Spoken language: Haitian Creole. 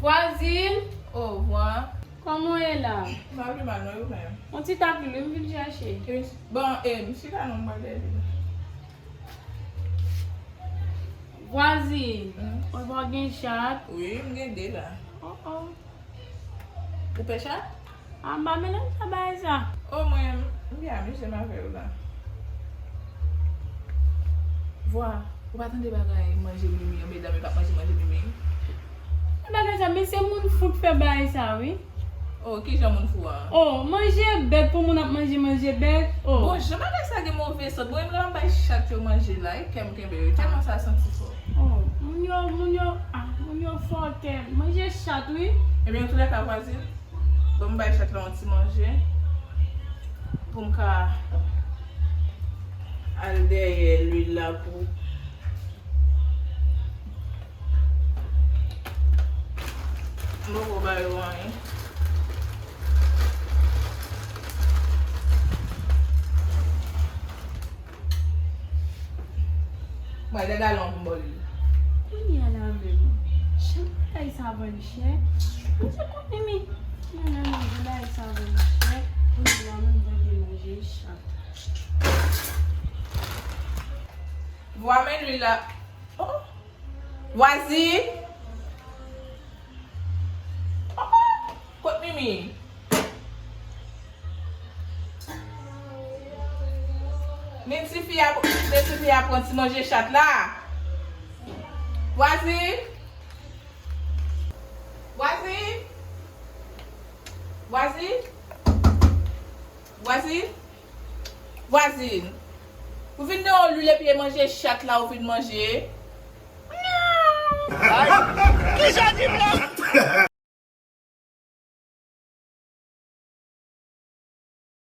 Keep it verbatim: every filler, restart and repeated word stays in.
Vwazin! O, vwa. Kòman w ye la? M pa pi mal, non, ou menm? Yon ti tap lwil, m vin chache. Bon, e, m chita non, m pral dèyè li la. Vwazin, hmm? Ou pa gen chat? Wi, m gen de la. Oh, oh. Ou pè chat? A, m pa melanj sa bagay sa. O, mwen, m byen amize m avè w la. Vwa, ou pa tande bagay manje mimi an, medam yo p ap manje manje mimi? Bagay sa, men se moun fou k fè bagay sa, wi. O, kijan moun fou an? O, manje bèt pou moun ap manje manje bèt. O. Bon, jan bagay sa gen move sant. Bon, menm lè m bay chat yo manje la, e kè m kenbe yo. Tèlman sa santi fò. O, moun yo, moun yo, a, moun yo fòkè. Manje chat, wi. Ebyen, antoulèka, vwazin, bon, m bay chat la yon ti manje pou m ka al dèyè lwil la pou M poko ba yo anyen. Mwen, dada lon pou m ba li. Kounye a la menm, jan bagay sa vann chè. Mwen te konnen, men kounye a la menm, jan bagay sa vann chè. Kounye a la menm, mwen te manje chat. Vwa men lwil la. Oh! Vwazin! Kot Mimi? Men tifi a, men tifi a pran ti manje chat la. Vwazin! Vwazin! Vwazin! Vwazin! Vwazin! Ou vin nan yon lwil epi e manje chat la ou vin manje. Ay, kijan di m la?